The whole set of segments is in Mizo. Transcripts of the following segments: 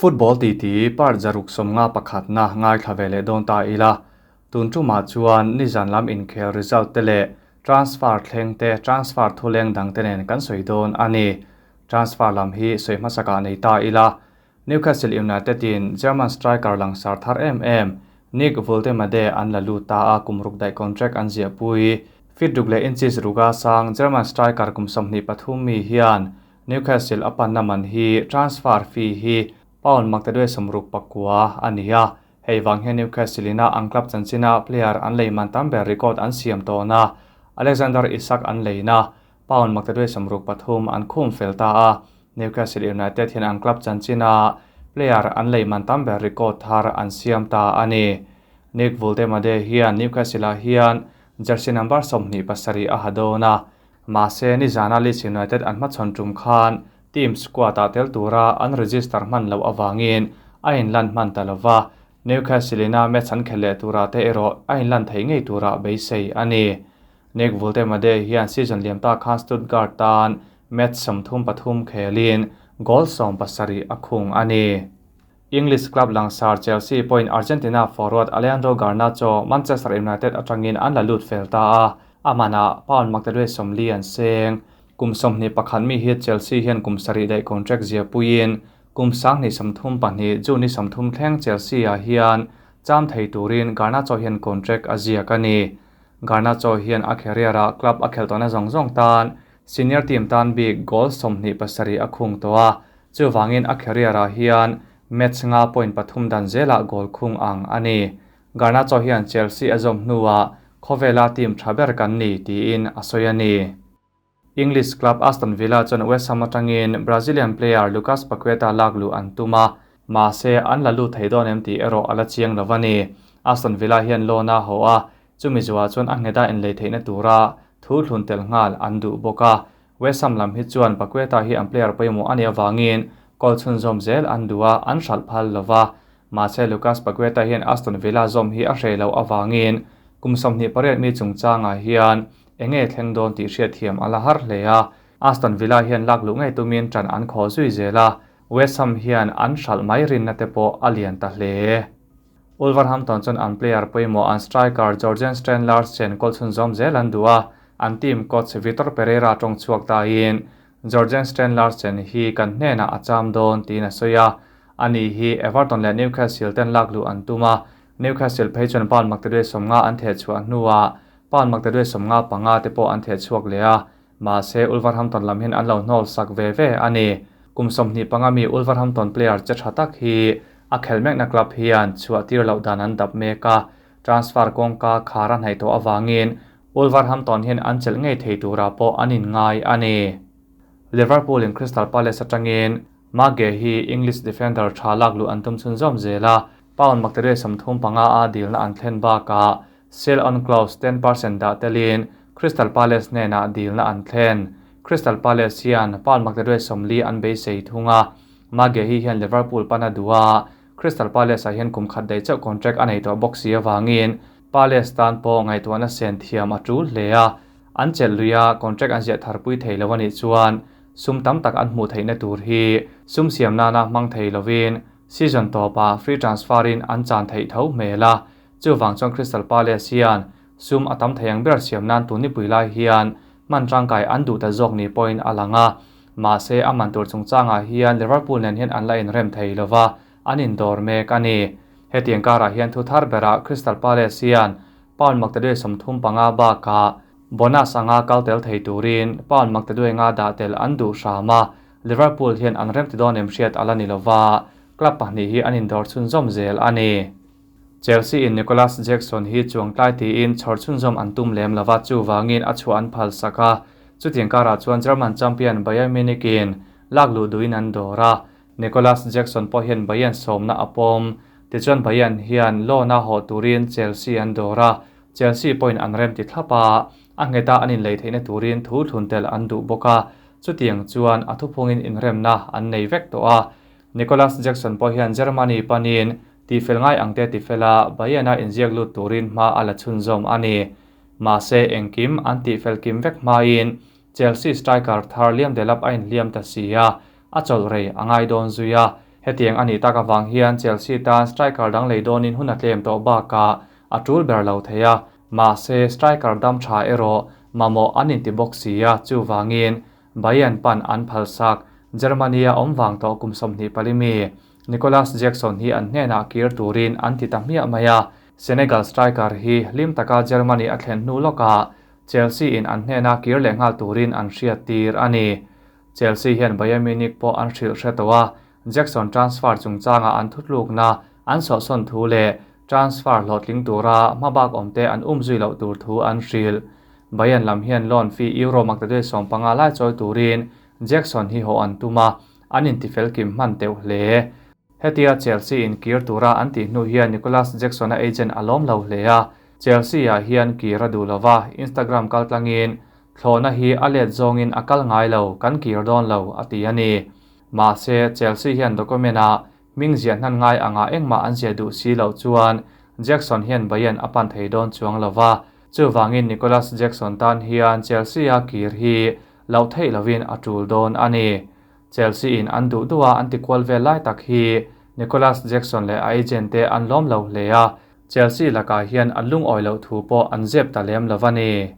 Football titi part 151na ngaithla ve leh dawn ta ila. Tun tumah chuan nizan lam inkhel result te leh transfer thleng te, transfer thuleng dang te nen kan sawi dawn a ni. Transfer lam hi sawi hmasakah nei ta ila. Newcastle United in German striker langsar thar em em Nick Woltemade an la lut ta a, kum ruk daih contract an ziahpui. Feet ruk leh inches ruka sang German striker kum 23 mi hian Newcastle a panna man hi transfer fee hi pound £669 a ni a. Hei vang hian Newcastle ina an club chanchina player an lei man tam ber record an siam tawhna Alexander Isak an leina pound £603 an khum fel ta a. Newcastle United hian an club chanchina player an lei man tam ber record thar an siam ta a ni. Nick Woltemade hian Newcastle ah hian jersey number 27 a ha dawn a. Mahse nizana Leeds United an hmachhawn tum khan team squad ah tel tura an register hman loh awangin a inlan hman ta lova. Newcastle ina match an khel leh tura te erawh a inlan thei ngei tura beisei a ni. Nick Woltemade hian season liam ta khan Stuttgart tan match 33 khelin goal 17 a khung a ni. English club langsar Chelsea point Argentina forward Alejandro Garnacho Manchester United atangin an la lut fel ta a. Amana pound £40 an seng. Kum 21 mi hi Chelsea hian kum sarih daih contract zia puiin kum 2032 June 30 thleng Chelsea ah hian cham thei turin Garnacho hian contract a ziak a ni. Garnacho hian a career a club a khel tawhna zawng zawng tan senior team tan bik goal 27 a khung tawh a. Chuwangin a career ah hian match nga point pathum dan zela goal khung ang a ni. Garnacho hian Chelsea a zawm hnuah khawvela team tha ber kan ni tiin a sawi a ni. English club Aston Villa chuan West Ham atangin Brazilian player Lucas Paqueta laklu an tuma mahse an la lut thei dawn em tih erawh a la chiang lo a ni. Aston Villa hian loan a haw a, chumi zuah chuan a ngheta inlei theihna tura thu thlun tel nghal an duh bawk a. West Ham lam hi chuan Paqueta hi an player pawimawh a nih awangin goal chhunzawm zel an duh a, an hralh phal lova. Mahse Lucas Paqueta hian Aston Villa zawm hi a hreh loh awangin kum 28 mi chungchangah hian enge thleng dawn tih hriat thiam a la har hle a. Aston Villa hian lak luh ngei tumin ṭan an khaw zui zel a, West Ham hian an hralh mai rinna te pawh a lian ta hle. Wolverhampton chuan an player pawimawh an striker Jorgen Strand Larsen goal chhunzawm zel an duh a, an team coach Vitor Pereira tawng chhuak ta in Jorgen Strand Larsen hi kan hnenah a cham dawn tiin a sawi a. Ani hi Everton leh Newcastle ten lak luh an tum a, Newcastle phei chuan pound £50 an theh chhuah hnuah pound £55 te pawh an theh chhuak leh a. Mahse Wolverhampton lam hian an lo hnawl sak ve ve a ni. Kum 25 mi Wolverhampton player che tha tak hi a khel mekna club hian chhuah tir loh dan an dap mek a. Transfer kawngka khar a hnaih tawh awangin Wolverhampton hian an chelh ngei thei tura pawh an inngai a ni. Liverpool in Crystal Palace atangin Mage hi English defender tha lak luh an tum chhunzawm zel a, pound £35 a dilna an thlen bakah sell on clause 10% dah telin Crystal Palace hnenah dilna an thlen. Crystal Palace hian pound £40 an beisei thung a. Mage hi hian Liverpool pana duh a, Crystal Palace ah hian kum khat daih chauh contract a nei tawh bawk si awangin Palace tan pawh ngaihtuahna sen thiam a tul hle a. An chelh lui a, contract an ziah tharpui thei lo anih chuan sum tam tak an hmuh theihna tur hi sum siam nana hmang thei lovin season tawpah free transfer in an chan theih tho hmel a. Chuwang chuan Crystal Palace hian sum a tam thei ang ber siam nan tun nipui lai hian hman tangkai an duh ta zawk ni pawhin a lang a. Mahse a man tur chungchangah hian Liverpool nen hian an la inrem thei lova, an indawr mek a ni. Hetiang karah hian thu thar berah Crystal Palace hian pound £35 bakah bonus anga kal tel thei turin pound £2 dah tel an duh hram a. Liverpool hian an rem ti dawn em hriat a la ni lova, club pahnih hi an indawr chhunzawm zel a ni. Chelsea in Nicolas Jackson hi chuangtlai tiin chhawr chhunzawm an tum lem lova, chuwangin a chhuah an phal sak a. Chutiang karah chuan German champion Bayern Munich in lak luh duhin an dawr a. Nicolas Jackson pawh hian Bayern sawmna a pawm. Tichuan Bayern hian loan a haw turin Chelsea an dawr a. Chelsea pawhin an rem ti thlap a, a ngheta an inlei theihna turin thu thlun tel an duh bawk a. Chutiang chuan a thuphungin inremna an nei vek tawh a. Nicolas Jackson pawh hian Germany panin tifel ngai ang te tifela Bayern a inziak lut turin hma a la chhunzawm a ni. Mahse engkim an tifel kim vek hmain Chelsea striker thar Liam Delap a inhliam ta si a, a chawlh rei a ngai dawn zui a. Hetiang a nih tak avang hian Chelsea tan striker dang lei dawnin hun a tlem tawh bakah a tul ber lo thei a, mahse striker dam tha erawh mamawh an inti bawk si a, chuvangin Bayern pan an phalsak. Germany-a awm vang tawh kum 24 mi Nicolas Jackson hi an hnenah kir turin an ti ta hmiah mai a, Senegal striker hi hlim taka Germany a thlen hnu lawkah Chelsea in an hnena kir leh nghal turin an hriat tir a ni. Chelsea hian Bayern Munich pawh an hrilh hre tawh a, Jackson transfer chungchanga an thutlukna an sawhsawn thu leh transfer hlawhtling tura hmabak awmte an umzui loh tur thu an hrilh. Bayern lam hian loan fee Euro maktaduai 15 lai chawi turin Jackson hi haw an tum a, an intifel kim hman teuh hle. Hetia Chelsea in kir tura an tih hnu hian Nicolas Jackson-a agent a lawm lo hle a, Chelsea-ah hian kir a duh lova, Instagram kaltlangin, Thlawhna hi a let zawngin a kal ngai lo, kan kir dawn lo, a ti a ni. Mahse, Chelsea hian document-ah hming ziah hnan ngai anga engmah an ziah duh si loh chuan Jackson hian Bayern a pan thei dawn chuang lova, chuvangin Nicolas Jackson tan hian Chelsea-a kir hi loh theih lovin a tul dawn a ni. Chelsea in an duh duh a an ti kual vel lai tak hi Nicolas Jackson leh a agent te an lawm lo hle a, Chelsea lakah hian an lungawi loh thu pawh an zep ta lem lo a ni.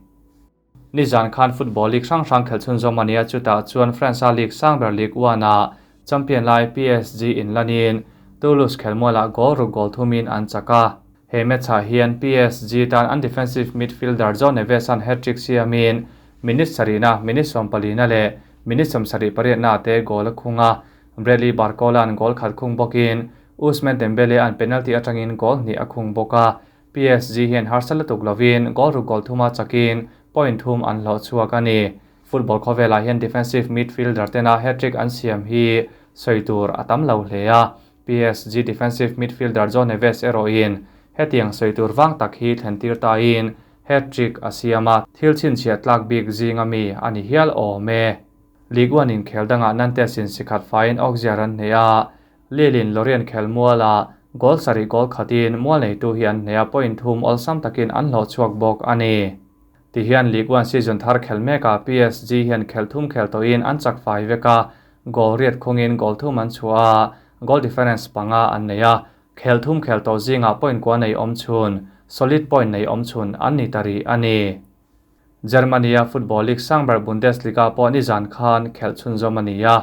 Nizan khan football league hrang hrang khelh chhunzawm a ni a, chutah chuan France-a league sang ber Ligue 1-ah champion lai PSG in lanin Toulouse khelmualah goal ruk goal thumin an chak a. He match-ah hian PSG tan an defensive midfielder João Neves-a'n hat-trick siamin minute sarihna, minute 14na leh minute 78na te goal a khung a. Bradley Barcola-a'n goal khat khung bawkin Ousmane Dembele-a'n penalty atangin goal hnih a khung bawk a. PSG hian harsa lutuk lovin goal ruk goal thuma chakin point thum an hlawh chhuak a ni. Football khawvelah hian defensive midfielder tena hat-trick an siam hi sawi tur a tam lo hle a. PSG defensive midfielder João Neves erawhin hetiang sawi tur vang tak hi thlen tir tain hat-trick a siam a, thil chhinchhiah tlak bik zinga mi a ni hial awm e. Ligue 1 inkhel dangah Nantes in sikhat faiin Auxerre an hneh a, Lille in Lorient khelmuala goal sarih goal khatin mual neitu hi an hneh a, point thum awlsam takin an hlawh chhuak bawk a ni. Tihian Ligue 1 season thar khel mekah PSG hian khel thum khel tawhin an chak fai vek a, goal riat khungin goal thum an chhuah a, goal difference panga an nei a, khel thum khel tawh zingah point kua nei awm chhun, solid point nei awm chhun an ni ta rih a ni. Germany-a football league sangber Bundesliga pawh nizan khan khelh chhunzawm a ni a,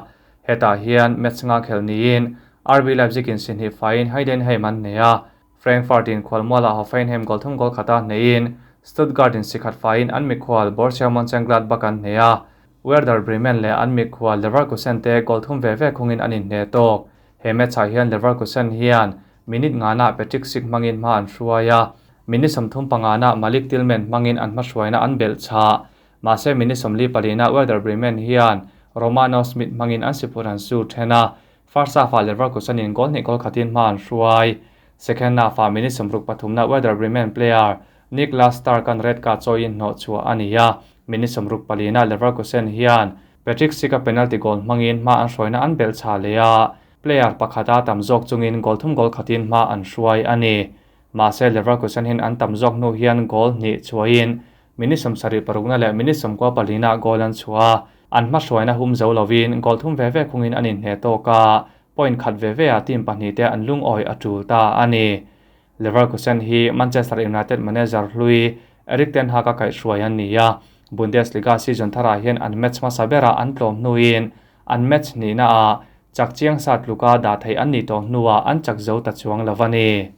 hetah hian match nga khelh niin RB Leipzig in si hnih faiin Heidenheim an hneh a, Frankfurt in khualmualah Hoffenheim goal thum goal khata hneihin Stuttgart in si khat faiin an mikhual Borussia Mönchengladbach an hneh a, Werder Bremen leh an mikhual Leverkusen te goal thum ve ve khungin an inhneh tawk. He match-ah hian Leverkusen hian minute ngana Patrick Schick hmangin hma an hruai a, minute 35na Malik Tillman hmangin an hmahruaina an belh chah. Mahse minute 44na Werder Bremen hian Romano Schmid hmangin an sipur an su then a, first half-ah Leverkusen in goal hnih goal khatin hma an hruai. Second half-ah minute 63na Werder Bremen player Niklas Stark-a'n red card chawiin hnawh chhuah a ni a, minute 64na Leverkusen hian Patrick Schick-a penalty goal hmangin hma an hruaina an belh chah leh a, player pakhata tam zawk chungin goal thum goal khatin hma an hruai a ni. Mahse Leverkusen hian an tam zawk hnu hian goal hnih chhuahin minute 76na leh minute 94na goal an chhuah a, an hma hruaina hum zo lovin goal thum ve ve khungin an inhneh tawk a, point khat ve ve a team pahnih te an lungawi a tul ta a ni. Leverkusen hi Manchester United manager hlui Erik ten Hag a kaihhruai an ni a, Bundesliga season tharah hian an match hmasa berah an tlawm hnuin an match hnihna ah chak chiang sa tluka dah theih an nih tawh hnuah an chak zo ta chuang lo a ni.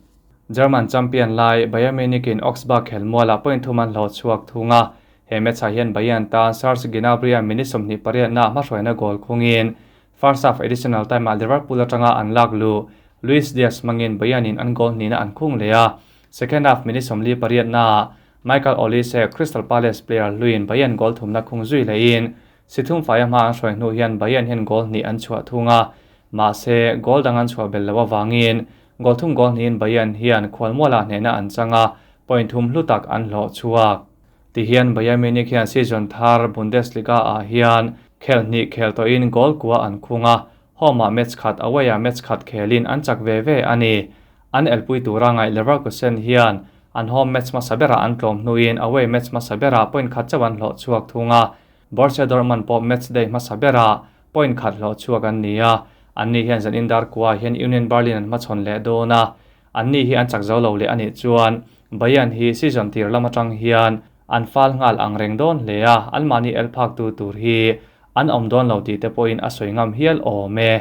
German champion lai Bayern Munich in Augsburg khelmualah point thum an hlawh chhuak thung a, he match-ah hian Bayern tan Serge Gnabry-a minute 28na hmahruaina goal khungin first half additional time-ah Liverpool atanga an lak luh Luis Diaz hmangin Bayern in an goal hnihna an khung leh a, second half minute 48na Michael Olise Crystal Palace player hluin Bayern goal thumna khung zui lehin si thum faia hma an hruai hnu hian Bayern hian goal hnih an chhuah thung a, mahse goal dang an chhuah bel lo awangin goal thum goal hnihin Bayern hian khualmualah hnehna an chang a, point thum hlu tak an hlawh chhuak. Tihian Bayern Munich hian season thar Bundesliga ah hian khel hnih khel tawhin goal kua an khung a, home-ah match khat away-ah match khat khelin an chak ve ve a ni. An elpui tura ngaih Leverkusen hian an home match hmasa berah an tlawm hnuin away match hmasa berah point khat chauh an hlawh chhuak thung a, Borussia Dortmund pawh match day hmasa berah point khat hlawh chhuak an ni a, Anni hian zanin dar kuaah hian Union Berlin an hmachhawn leh dawn a, anni hi an chak zo lo leh a nih chuan Bayern hi season tir lam atang hian an fal nghal ang reng dawn hle a, anmahni el phak tu tur hi an awm dawn lo tih te pawhin a sawi ngam hial awm e.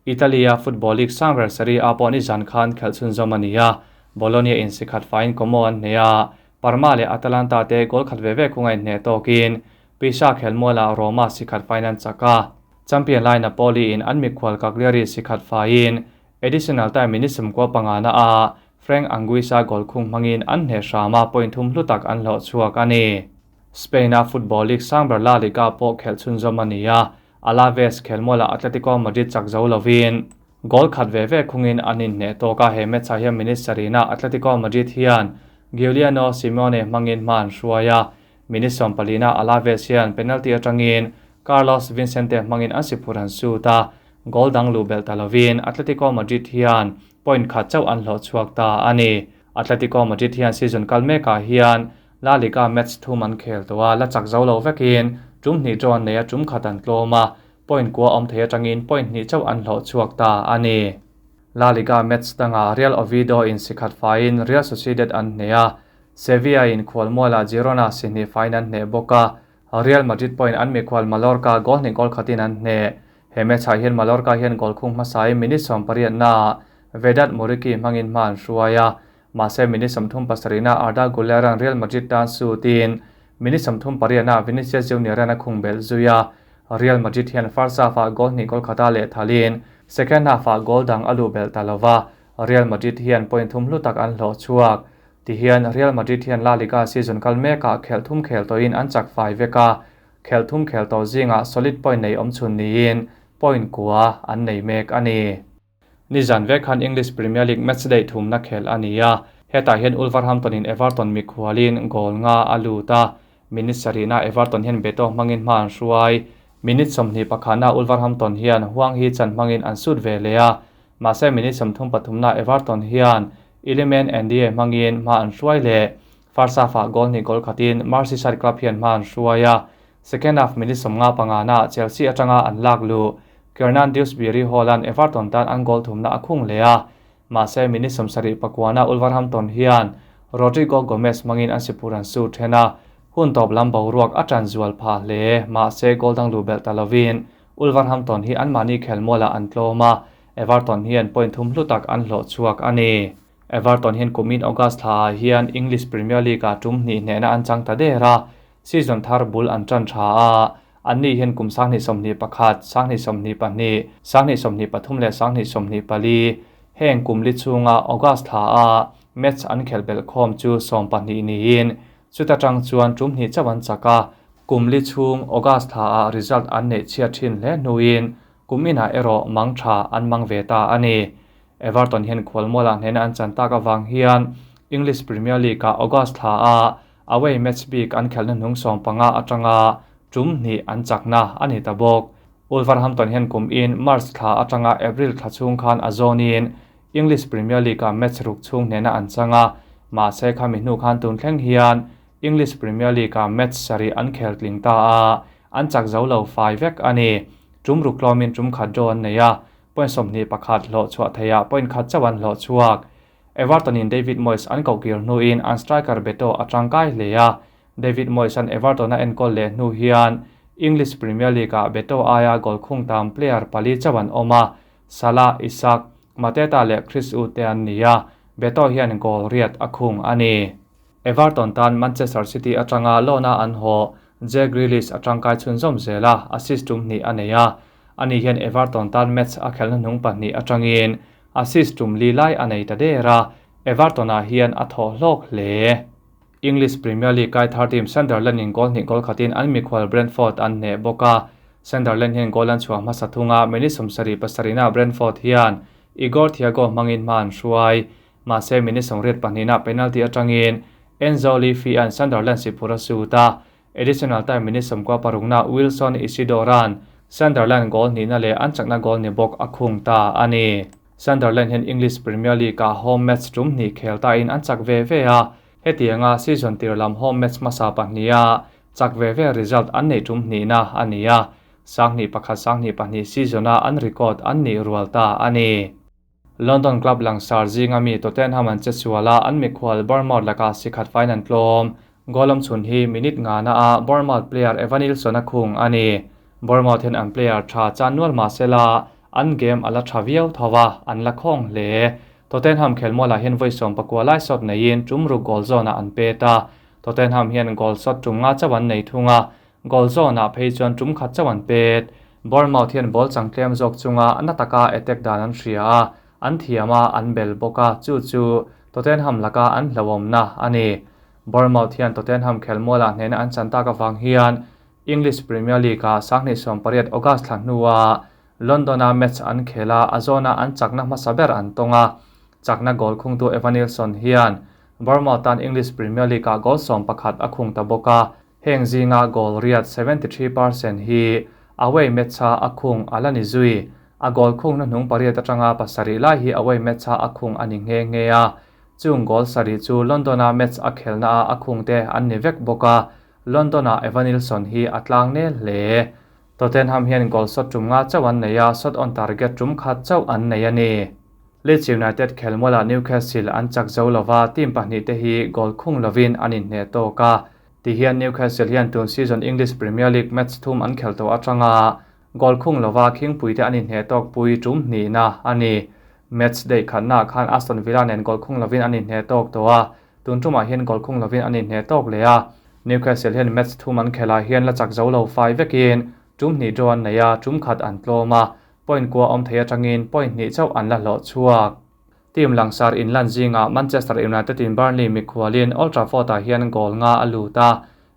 Italy-a football league sang ber Serie A pawh nizan khan khelh chhunzawm a ni a, Bologna in sikhat faiin Como an hneh a, Parma leh Atalanta te goal khat ve ve khunga inhneh tawkin Pisa khelmualah Roma sikhat faiin an chak a. Champion lai Napoli in an mikhual Cagliari sikhat faiin additional time minute 95 na ah Frank Anguissa goal khung hmangin an hneh hram a, point thum hlu tak an hlawh chhuak a ni. Spain-a football league sang ber La Liga pawh khelh chhunzawm a ni a, Alaves khelmualah Atletico Madrid chak zo lovin goal khat ve ve khungin an inhneh tawk a, he match ah hian minute sarihna Atletico Madrid hian Giuliano Simeone hmangin hma an hruai a, minute sawmpalina Alaves hian penalty atangin Carlos Vincente hmangin an siphur an sut a, goal dang luh belh ta lovin Atletico Madrid hian point khat chauh an hlawh chhuak ta a ni. Atletico Madrid hian season kal mekah hian La Liga match thum an khel tawh a, la chak zo lo vekin tum hnih chu an nei a, tum khat an tlawm a, point kua awm thei atangin point hnih chauh an hlawh chhuak ta a ni. La Liga match dangah Real Oviedo in si khat faiin Real Sociedad an hneh a, Sevilla in khualmualah Girona si hnih faiin an hneh bawk a, Real Madrid pawhin an mikhual Mallorca goal hnih goal khatin an hneh. He match ah hian Mallorca hian goal khung hmasain minute 18 naah Vedat Muriqi hmangin hma an hruai a, Mahse minute 37 na Arda Guler-a'n Real Madrid tan sutin minute 38 na Vinicius Junior-a'n a khung belh zui a. Real Madrid hian first half-ah goal hnih goal khata lehthalin second half-ah goal dang a luh belh ta lova, Real Madrid hian point thum hlu tak an hlawh chhuak. Tihian Real Madrid hian La Liga season kal mekah khelh thum khel tawhin an chak fai vek a, khelh thum khel tawh zingah solid point nei awm chhun niin point kua an nei mek a ni. Nizan vek khan English Premier League matchday thumna khel a ni a, hetah hian Wolverhampton in Everton mikhualin goal nga a lut a, minute sarihna Everton hian Beto hmangin hma an hruai. Minute 21 na Wolverhampton hian Hwang Hee Chan hmangin an sut ve leh a, mahse minute 33 na Everton hian Iliman Ndiaye hmangin hma an hruai leh. First half-ah goal hnih goal khatin Merseyside club hian hma an hruai a, second half minute 55 na Chelsea atanga an lak luh Kiernan Dewsbury Hall-a'n Everton tan an goal thumna a khung leh a, mahse minute 79 na Wolverhampton hian Rodrigo Gomes hmangin an sipur an sut then a, hun tawp lam boruak a tan zual phah hle, mahse goal dang luh belh ta lovin Wolverhampton hi anmahni khelmualah an tlawm a, Everton hian point thum hlu tak an hlawh chhuak a ni. Everton hian kumin August thlaah hian English Premier League-ah tum hnih hnehna an chang ta der a, season thar bul an tan tha a, anni hian kum 2021, 2022, 2023 leh 2024 heng kum li chhunga August thlaah match an khelh belh khawm chu 12 niin chuta tang chuan tum hnih chauh an chak a, kum li chhung August thlaah result an neih chhiat thin hle hnuin kum inah erawh mang tha an mang ve ta a ni. Everton hian khualmualah hnehna an chan tak avang hian English Premier League-ah August thlaah away match bik an khelhna hnung 15 atanga tum hnih an chakna a ni ta bawk. Wolverhampton hian kum in March thla atanga April thla chhung khan a zawnin English Premier League-ah match ruk chhung hnehna an chang a, mahse khami hnu khan tun thleng hian English Premier League-ah match sarih an khel tling ta a, an chak zo lo fai vek a ni. Tum ruk tlawmin tum khat draw an nei a, point 21 hlawh chhuah theiah point khat chauh an hlawh chhuak. Everton in David Moyes an kohkir hnuin an striker Beto a tangkai hle a, David Moyes an Everton a enkawl leh hnu hian English Premier League-ah Beto aia goal khung tam player pali chauh an awm a, Salah, Isak, Mateta leh Chris Wood te an ni a, Beto hian goal riat a khung a ni. Everton tan Manchester City atanga loan-a an haw Jack Grealish a tangkai chhunzawm zel a, assist tum hnih a nei a, ani hian Everton tan match a khelhna hnung pahnih atangin assist tum li lai a nei ta der a, Everton-ah hian a thawh hlawk hle. English Premier League kai thar team Sunderland in goal hnih goal khatin an mikhual Brentford an hneh bawk a, Sunderland hian goal an chhuah hmasa thunga minute 77 na Brentford hian Igor Thiago hmangin hma an hruai. Mahse minute 82 na penalty atangin Enzo Le Fee an Sunderland siphur a sut a, additional time minute 96 na Wilson Isidoran Sunderland goal hnihna leh an chakna goal ni bawk a khung ta a ni. Sunderland hian English Premier League-ah home match tum hnih khel ta in an chak ve ve a, hetianga season tir lam home match hmasa pahniha chak ve ve result an nei tum hnihna a ni a. 21 22 season-a an record an nih rual ta a ni. London club langsar zinga mi Tottenham an chesual a, an mikhual Bournemouth lakah si khat faiin an tlawm. Goal awm chhun hi minute ngana ah Bournemouth player Evanilson a khung a ni. Bournemouth hian an player tha chan nual mah sela an game a la tha viau tho a, an la khawng hle. Tottenham khelmualah hian vawi 19 lai shot neiin tum ruk goal zawnah an pet a, Tottenham hian goal shot tum nga chauh an nei thung a, goal zawnah phei chuan tum khat chauh an pet. Bournemouth hian ball chang tlem zawk chunga na taka attack dan an hria a, an thiam a, an bel bawk a, chu chu Tottenham laka an hlauhawmna a ni. Bournemouth hian Tottenham khelmualah hnehna an chan tak avang hian English Premier League-ah 2018 August thla hnua London-a match an khel a, a zawna an chakna hmasa ber an tawng a. Chakna goal khungtu Evanilson hian Bournemouth tan English Premier League-ah goal 11 a khung ta bawk a, heng zinga goal riat 73% hi away match-a a khung a la ni zui. A goal khung hnuhnung pariat atanga pasarih lai hi away match-a a khung a ni nghe nghe a, chung goal sarih chu London-a match a khelnaah a khungte an ni vek bawk a, London-ah Evanilson hi a tlang nel hle. Tottenham hian goal shot tum nga chauh an nei a, shot on target tum khat chauh an nei a ni. Leeds United khelmualah Newcastle an chak zo lova, team pahnih te hi goal khung lovin an inhneh tawk a. Tihian Newcastle hian tun season English Premier League match thum an khel tawh atanga goal khung lova khingpui te an inhneh tawk pui tum hnihna a ni. Match day khatnaah khan Aston Villa nen goal khung lovin an inhneh tawk tawh a, tun tumah hian goal khung lovin an inhneh tawk leh a. Newcastle hian match thum an khelh ah hian la chak zo lo fai vekin tum hnih draw an nei a, tum khat an tlawm a, point kua awm thei atangin point hnih chauh an la hlawh chhuak. Team langsar inlan zingah Manchester United in Burnley mikhualin Old Trafford ah hian goal nga a lut a,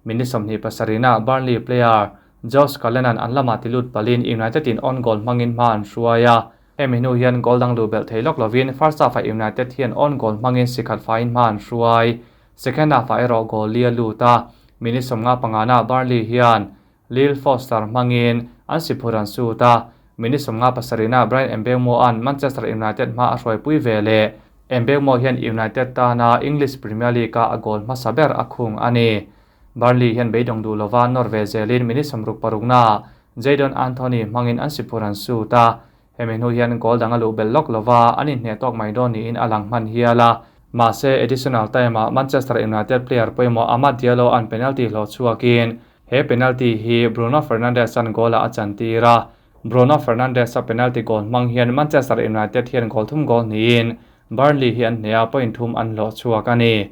minute 27 ah Burnley player Josh Cullen-a'n an lamah ti lut palin United in own goal hmangin hma an hruai a. Hemi hnu hian goal dang luh belh thei lawk lovin first half ah United hian own goal hmangin si khat faiin hma an hruai. Second half ah erawh goal li a lut a, minute 55 na Burnley hian Lyle Foster hmangin an si phur an sut a, minute 57 na Bryan Mbeumo-a'n Manchester United hma a hruaipui ve leh. Mbeumo hian United tana English Premier League-a a goal hmasa ber a khung a ni. Burnley hian beidawng duh lova nawr ve zelin minute 66 na Jadon Anthony hmangin an si phur an sut a, hemi hnu hian goal dang a luh belh lawk lova an inhneh tawk mai dawn niin a lang hman hial a. Mahse, additional time-ah Manchester United player pawimawh Amad Diallo-a'n penalty hlawh chhuakin he penalty hi Bruno Fernandes-a'n goal-ah a chantir a. Bruno Fernandes-a penalty goal hmang hian Manchester United hian goal thum goal hnihin Burnley hi an hneh a, point thum an hlawh chhuak a ni.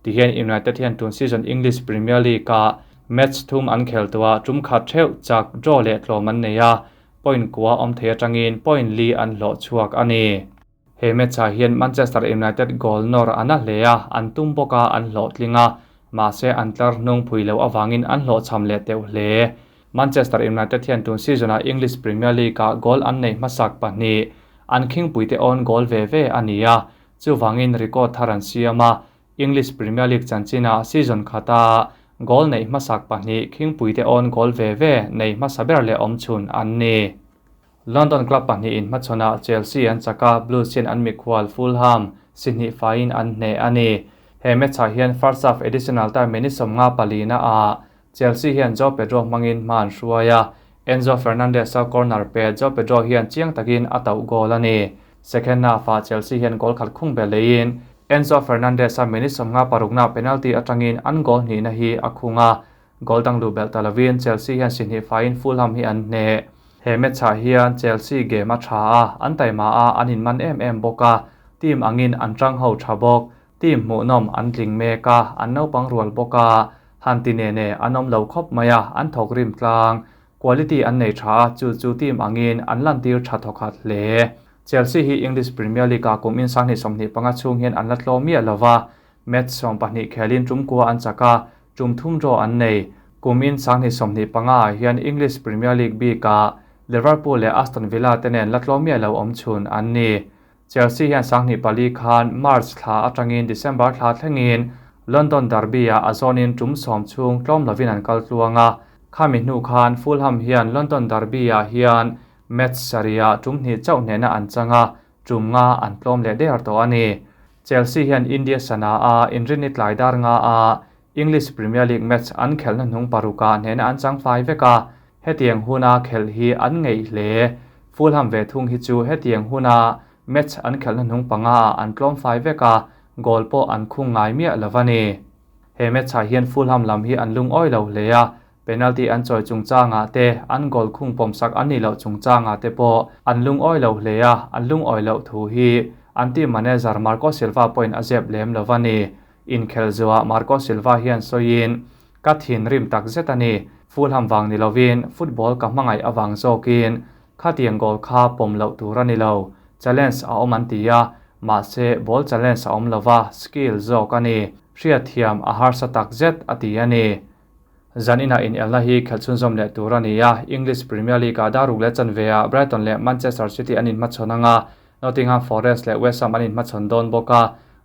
Tihian United hian tun season English Premier League-ah match thum an khel tawh a, tum khat theuh chak draw leh tlawm an nei a, point kua awm thei atangin point li an hlawh chhuak a ni. He match-ah hian Manchester United goal nawr a na hle a, an tum bawk a, an hlawhtling a, mahse an tlar hnung phui loh avangin an hlawhchham leh teuh hle. Manchester United hian tun season-ah English Premier League-ah goal an nei hmasak pahnih, an khingpuite own goal ve ve a ni a, chuvangin record thar an siam a, English Premier League chanchinah season khata goal neih hmasak pahnih khingpuite own goal ve ve nei hmasa ber leh awmchhun an ni. London club pahnih in hmachhawnah Chelsea an chak a, Blues hian an mikhual Fulham si hnih faiin an hneh a ni. He match-ah hian first half additional time minute 54 ah Chelsea hian Joao Pedro hmangin hma an hruai a, Enzo Fernandez-a corner pe Joao Pedro hian chiang takin a tauh goal a ni. Second half-ah Chelsea hian goal khat khung be leiin Enzo Fernandez-a minute 56 na penalty atangin an goal hnihna hi a khung a, goal dang luh belh ta lovin Chelsea hian si hnih faiin Fulham hi an hneh. He match-ah hian Chelsea game a tha a, an taima a, an inman em em bawk a, team angin an tang ho tha bawk. Team hmuhnawm an tling mek a, an naupang rual bawk a, han ti ne ne an awm lo khawp mai a, an thawk rim tlang. Quality an nei tha a, chu chu team angin an lantir tha thawkhat hle. Chelsea hi English Premier League-ah kum in 2025 chhung hian an la tlawm miah lo va, match 12 khelin tum kua an chak a, tum thum draw an nei. Kum in 2025 ah hian English Premier League bikah Liverpool leh Aston Villa te nen la tlawm miah lo awm chhun an ni. Chelsea hian 2004 khan March thla atangin December thla thlengin London Derby-ah a zawnin tum 10 chhung tlawm lovin an kal tluang a. Khami hnu khan Fulham hian London Derby-ah hian match sarihah tum hnih chauh hnehna an chang a, tum nga an tlawm leh der tawh a ni. Chelsea hian India sana a inrinni tlai dar nga a English Premier League match an khelhna hnung parukah hnehna an chang fai vek a. Hetiang huna khelh hi an ngeih hle. Fulham ve thung hi chu hetiang huna match an khelhna hnung panga ah an tlawm fai vek a, goal pawh an khung ngai miah lo a ni. He match ah hian Fulham lam hi an lungawi lo hle a, penalty an chawi chungchangah te, an goal khung pawmsak an nih loh chungchangah te pawh an lungawi lo hle a, an lungawi loh thu hi an team manager Marco Silva pawhin a zep lem lo a ni. Inkhel zuah Marco Silva hian sawiin, Ka thinrim tak zet a ni. Fulham vang ni lovin football ka hmangaih avang zawkin khatiang goal kha pawm loh tur a ni lo. Challenge a awm an ti a, mahse ball challenge a awm lova, skill zawk a ni. Hriatthiam a harsa tak zet a ti a ni. Zan inah inelna hi khelh chhunzawm leh tur a ni a, English Premier League-ah daruk leh chanve-ah Brighton leh Manchester City an inhmachhawn ang a, Nottingham Forest leh West Ham an inhmachhawn dawn bawk a,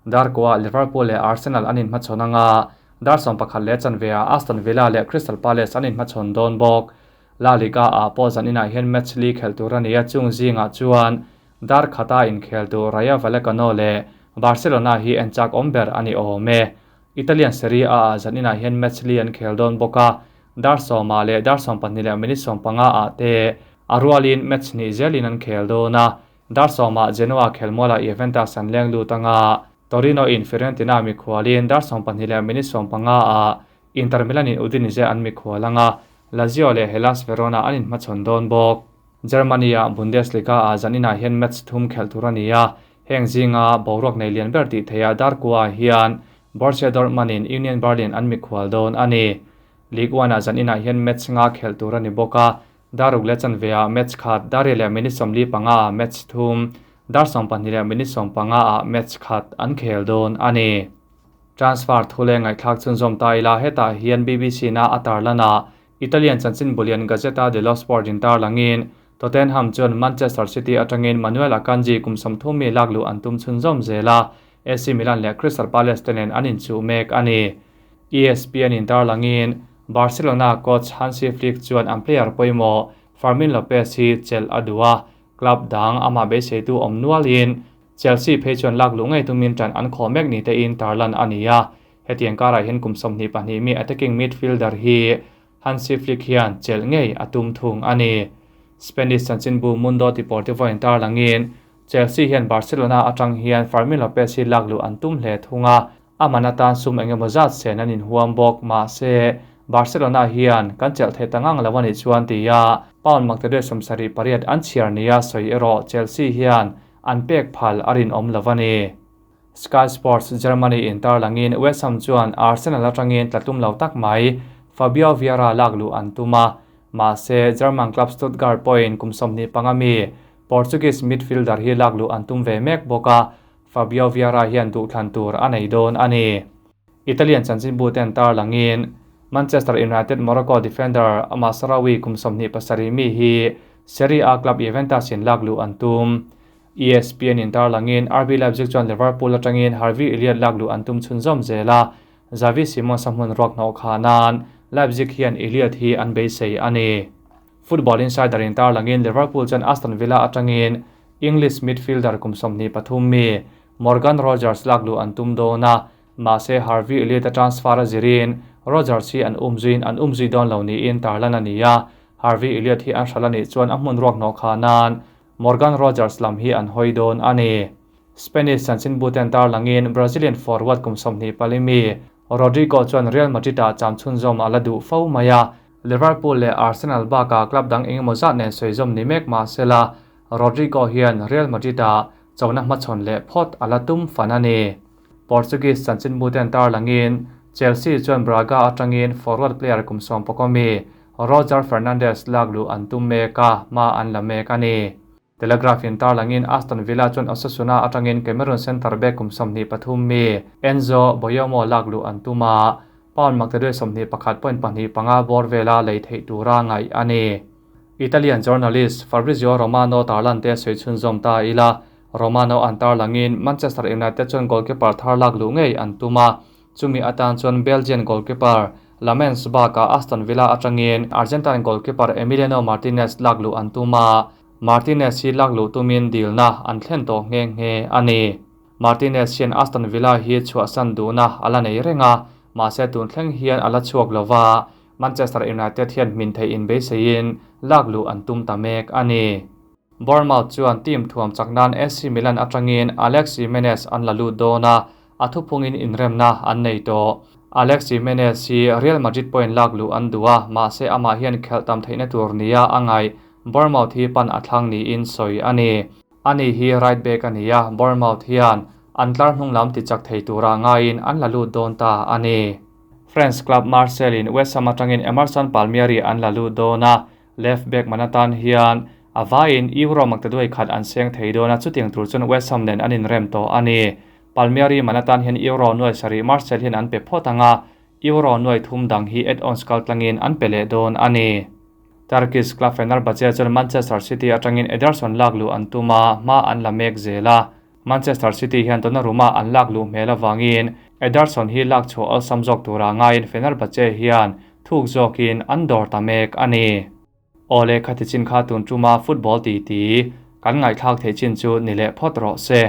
Darkoa Liverpool leh Arsenal an inhmachhawn ang a, dar 11 leh chanve-ah Aston Villa leh Crystal Palace an inhmachhawn dawn bawk. La Liga-ah pawh zan inah hian match li khelh tur a ni a, chung zingah chuan dar khata inkhel tur Rayo Vallecano leh Barcelona hi en chak awm ber a ni awm e. Italian Serie A-ah zan inah hian match li an khel dawn bawk a, dar sawmah leh dar 12 leh minute 15 ah te a rualin match hnih zelin an khel dawn a, dar sawmah Genoa khelmualah Juventus an leng lut anga Torino in Fiorentina mikhualin dar 12 leh minute 15 ah Inter Milan in Udinese an mikhual anga Lazio leh Hellas Verona an inhmachhawn dawn bawk. Germany-ah Bundesliga-ah zan inah hian match thum khelh tur a ni a, Heng zinga boruak nei lian ber tih theiha Darkua hian Borussia Dortmund in Union Berlin an mikhual dawn a ni. League One ah zan inah hian match nga khelh tur a ni bawk a, daruk leh chanve ah match khat, dar riat leh minute 45 ah match thum, dar 12 leh minute 15 ah match khat an khel dawn a ni. Transfer thu leh ngaihthlak chhunzawm ta ila hetah hian BBC na a tarlan ah Italian chanchin bulian Gazzetta dello Sport in tarlangin Tottenham chuan Manchester City atangin Manuel Akanji kum 30 mi lak luh an tum chhunzawm zel a, AC Milan leh Crystal Palace te nen an inchuh mek a ni. ESPN in tarlangin Barcelona coach Hansi Flick chuan an player pawimawh Fermin Lopez hi chelh a duh a, club dang amah beiseitu awm nualin Chelsea phei chuan lak luh ngei tumin tan an khawh mek ni tein tarlan a ni a. Hetiang karah hian kum 22 mi attacking midfielder hi Hansi Flick hian chelh ngei a tum thung a ni. Spanish chanchinbu Mundo Deportivo in tarlangin Chelsea hian Barcelona atang hian Fermin Lopez hi lak luh an tum hle thung a, a man atan sum engemaw zat sen an inhuam bawk. Mahse, Barcelona hian kan chelh theih ta ngang lo a nih chuan tia pound maktaduai 78 an chhiar nia sawi erawh Chelsea hian an pek phal a rinawm lo a ni. Sky Sports Germany in tarlangin West Ham chuan Arsenal atangin tla tum lo tak mai Fabio Vieira lak luh an tum a, mahse German club Stuttgart pawhin kum 25 mi Portuguese midfielder hi lak luh an tum ve mek bawk a, Fabio Vieira hian duhthlan tur a nei dawn a ni. Italian chanchinbu ten tarlangin Manchester United Morocco defender Mazraoui kum 27 mi hi Serie A club Juventus in lak luh an tum. ESPN in tarlangin RB Leipzig chuan Liverpool atangin Harvey Elliott lak luh an tum chhunzawm zel a, Xavi Simons a hmun ruak hnawh kha nan Leipzig hian Elliott hi an beisei a ni. Football Insider in tarlangin Liverpool chuan Aston Villa atangin English midfielder kum 23 mi Morgan Rogers lak luh an tum dawn a, mahse Harvey Elliott a transfer a zirin Rogers hi an umzuiin an umzui dawn lo niin tarlan a ni a, Harvey Elliott hi an hral a nih chuan a hmun ruak hnawh kha nan Morgan Rogers lam hi an hawi dawn a ni. Spanish chanchinbu ten tarlangin Brazilian forward kum 24 mi Rodrygo chuan Real Madrid-ah cham chhunzawm a la duh fo mai a, Liverpool leh Arsenal bakah club dang engemaw zat nen sawi zawm ni mek mahsela Rodrygo hian Real Madrid-ah chona hmachhawn leh phawt a la tum fan a ni. Portuguese chanchinbu ten tarlangin Chelsea chuan Braga atangin forward player kum 11 mi Roger Fernandes lak luh an tum mek a, hma an la mek a ni. Telegraph in tarlangin Aston Villa chuan Osasuna atangin Cameroon centre back kum 23 mi Enzo Boyomo lak luh an tum a, pound maktaduai 21.25 bawr vela lei theih tura ngaih a ni. Italian journalist Fabrizio Romano tarlan te sawi chhunzawm ta ila, Romano an tarlangin Manchester United chuan goalkeeper thar lak luh ngei an tum a, chumi atan chuan Belgian goalkeeper Lammens bakah Aston Villa atangin Argentine goalkeeper Emiliano Martinez lak luh an tum a, Martinez hi lak luh tumin dilna an thlen tawh nghe nghe a ni. Martinez hian Aston Villa hi chhuahsan duhna a la nei reng a, mahse tun thleng hian a la chhuak lova. Manchester United hian hmin theih inbeiseiin lakluh an tum ta mek a ni. Bournemouth chuan team thuam chak nan AC Milan atangin Alex Jimenez an la lut dawn a, a thuphungin inremna an nei tawh. Alex Jimenez hi Real Madrid pawhin lakluh an duh a, mahse amah hian khelh tam theihna tur nia a ngaih Bournemouth hi pan a thlang niin sawi a ni. Ani hi right back a ni a, Bournemouth hian an tlar hnung lam tichak thei tura ngaiin an la lut dawn ta a ni. French club Marseille in West Ham atangin Emerson Palmieri an la lut dawn a, left back man atan hian a vaiin Euro maktaduai khat an seng thei dawn a, chutiang tur chuan West Ham nen an inrem tawh a ni. Palmieri man atan hian Euro nuai sarih Marseille hian an pe phawt ang a, Euro nuai thum dang hi add-ons kaltlangin an pe leh dawn a ni. Turkish club Fenerbahce chuan Manchester City atangin Ederson lakluh an tum a, hma an la mek zel a. Manchester City hian Donnarumma an lakluh hmel avangin Ederson hi lak chhuah awlsam zawk tura ngaiin Fenerbahce hian thuk zawkin an dawr ta mek a ni. Aw le khati chin kha tun tuma football titi kan ngaihthlak theih chin chu ni leh phawt rawh se.